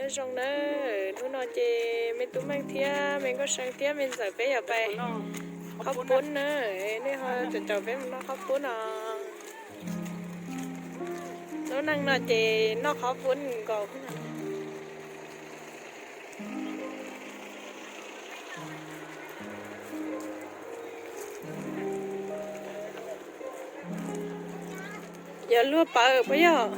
Zoo na, hnub no ces me tub Meej thiab me Nkauj See thiab me ntxawm peb yuav pais qhob poob na, nej ho caum caum peb mus noj qhob poob no. Lub neej no ces noj qhob poob nkaus. Yuav luag pawv puas yog?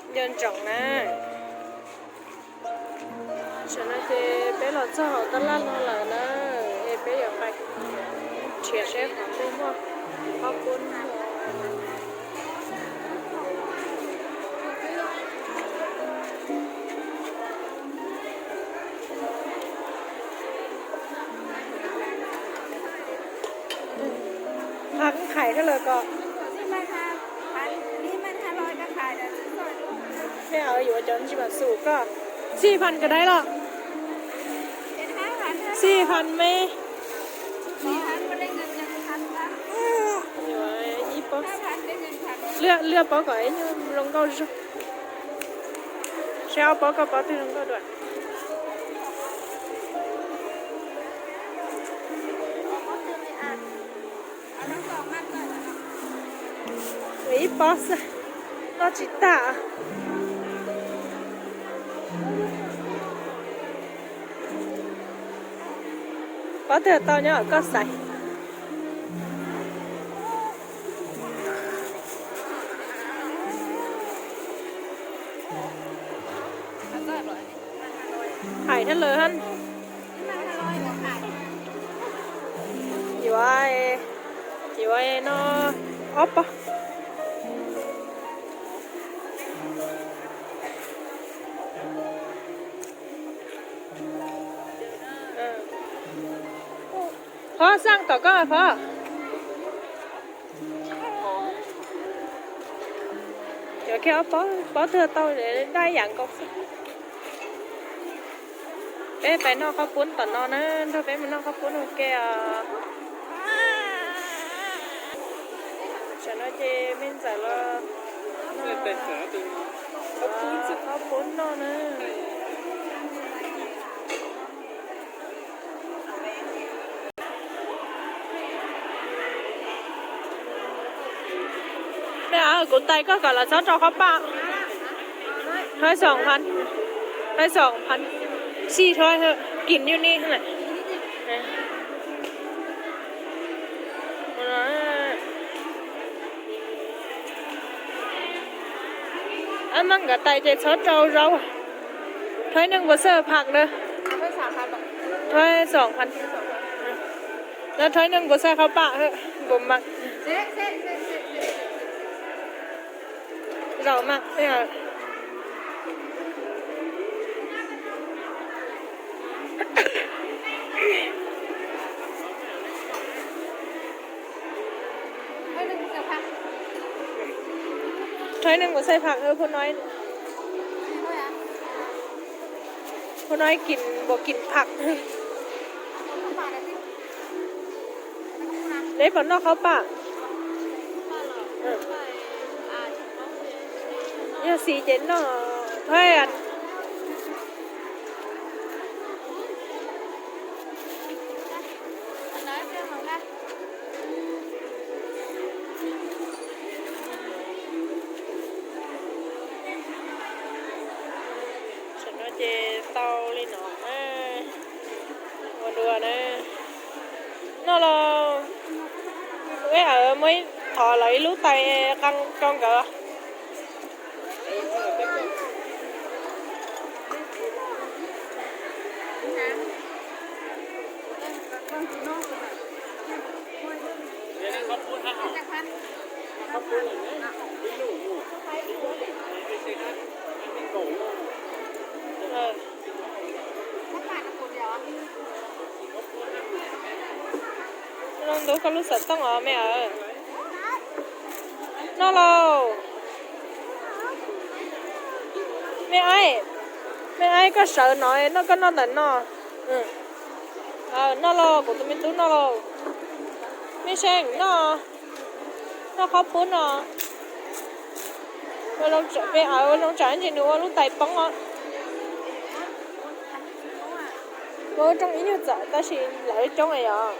Nco ntsoov na. Tam sim no ces peb los txog hauv tab laj no lawm na, es peb yuav pais nrhiav seb qhov twg muaj qhob poob. Qhov khais thiab lawm ko. Peb yuav cov ntsis mas xum ko. Xij phan kawg dai los? Xij phan me. Lwaj pob kom ib nyuag zoo nkauj zog. Seb ob pob koj pob twg zoo nkauj dua. Ib pob xwb, noj tsis tag. Pob twg tau nyob koj xaiv. Hais thiab lawm hab. Yuav, yuav no ob pob. Qhov xaj tom koj qhov. Yuav kiag ob pob, pob twg tau dai yam nkaus xwb. Peb pais noj qhob poob tom no na, nrog peb mus noj qhob poob ua ke os. Tam no ces me ntxawm los qhob poob noj na. Kuv tais koj kom lawv txhob rau qhob paj. Thawb xoom phav, thawb xoom phav, xij thawb, kim yus ni. Ab, mas nkawd tais ces txhob rau zaub. Thawb neeg npua xaj phaj na. Thawb xoom phav, thawb neeg npua xaj qhob paj, npua mas. Zaum mas. Thawb neeg npua xaj phaj, phua no, phua no kim npua kim phaj. Neb puas noj qhob paj? Yog xis ces noj. Tam no ces tau li no na. Ua dua na. Noj los, peb muab thov lawv ib lub tais qee rau nkawd. Zoo ntub koj lub xov tooj os me aw. Noj lauj. Me aib, me aib koj sawv no, noj koj noj ntawm no. Noj los, kuv tus me tub noj los. Me Seej, noj, noj qhob pub no. Ua zoo tsam ntsis nws ua lub tais poob os. Ua rooj ib nyuag txawm tab sis lawv coob yom.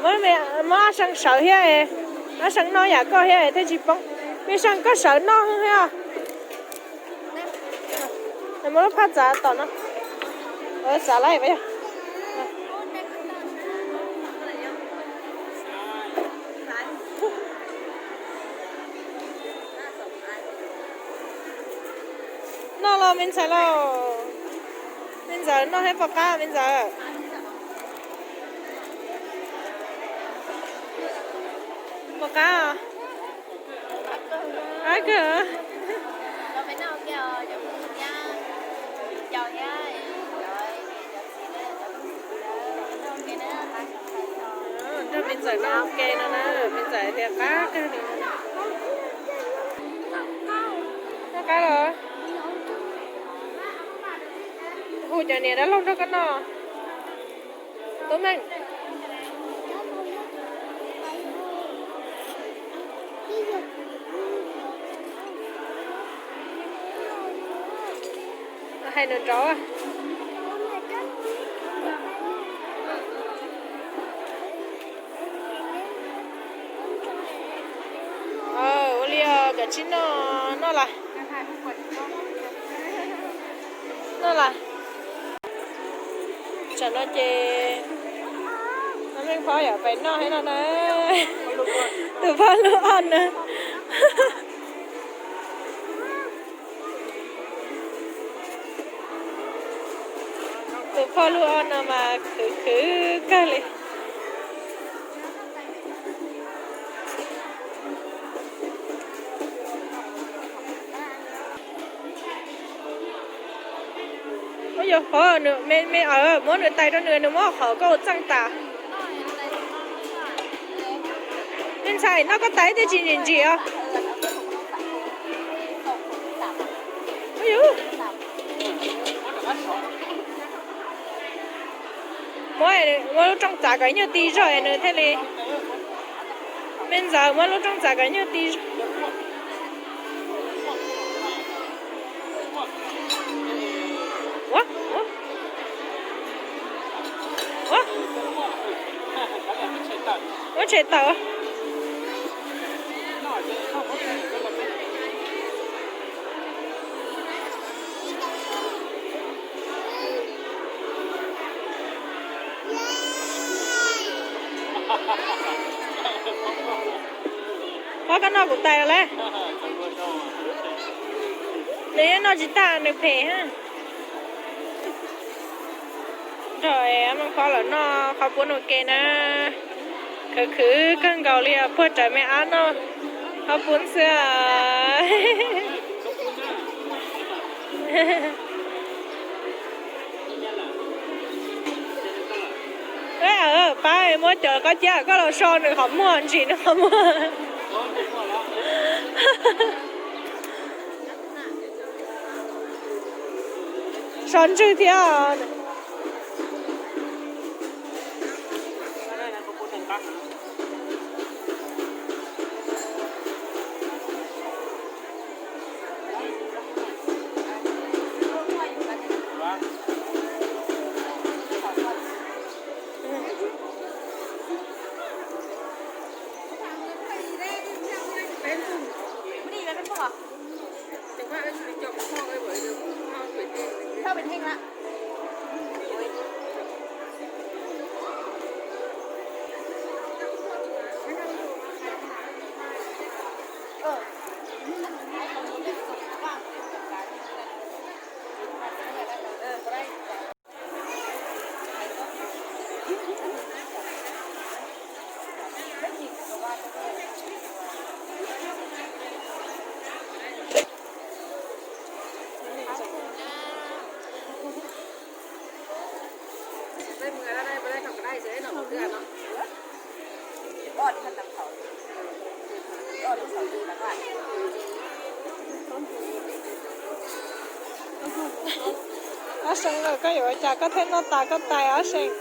Muab ab see sawv thiab, ab see noj yam koj thiab thiaj tsis poob. Me see koj sawv noj thiab. Muab lub phaj txav tom no. Txav lawm. Noj los me ntxhais lauj. Me ntxawm noj thiab pom qab me ntxawm. Pom qab. Qab kawg. Nrog me ntxawm noj ua ke no na, me ntxawm tias qab kawg li. Noj qab los? Hu cov niam dab laug nrog koj noj. Tub Meej. Hais nws rov. Ua li os, kav tsij noj, noj lawm. Noj lawm. Tsam no ces Meej Phob yuav pais noj thiab no na. Tus phauj lub ob no. Tus phauj lub ob no mas khwv khwv kawg li. Ua yog qhov me me muab nws tais rau nws, nws muab qhov koj ua txeej tas. Me ntxhais, noj koj tais thiaj tsis ntsim ntsim os. Muab, muab lub rooj txav kom ib nyuag ti zog es nws thiaj li. Me ntxawm, muab lub rooj txav kom ib nyuag ti zog. Ua, ua, ua, muab tshem tawm. Phob, koj noj kuv tais lawm. Nws yeej noj tsis tag, nws phem. Nrog Meej Phob lawv noj qhob pub ua ke na. Khwv khwv kawg nkaus li os, puag rawv me ab noj qhob pub xwb. Pab muab cov qab ciab koj los so nws qhov muag, ntsim nws qhov muag. So ntswg thiab. Seej, koj yuav ua cas koj thiaj noj tas koj tais ob seem?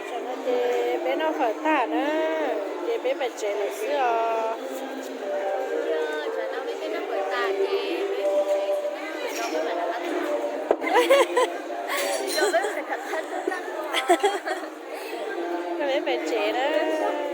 Tam no ces peb noj fawm tag na, ces peb pais tsev lawm xwb os. Peb pais tsev na.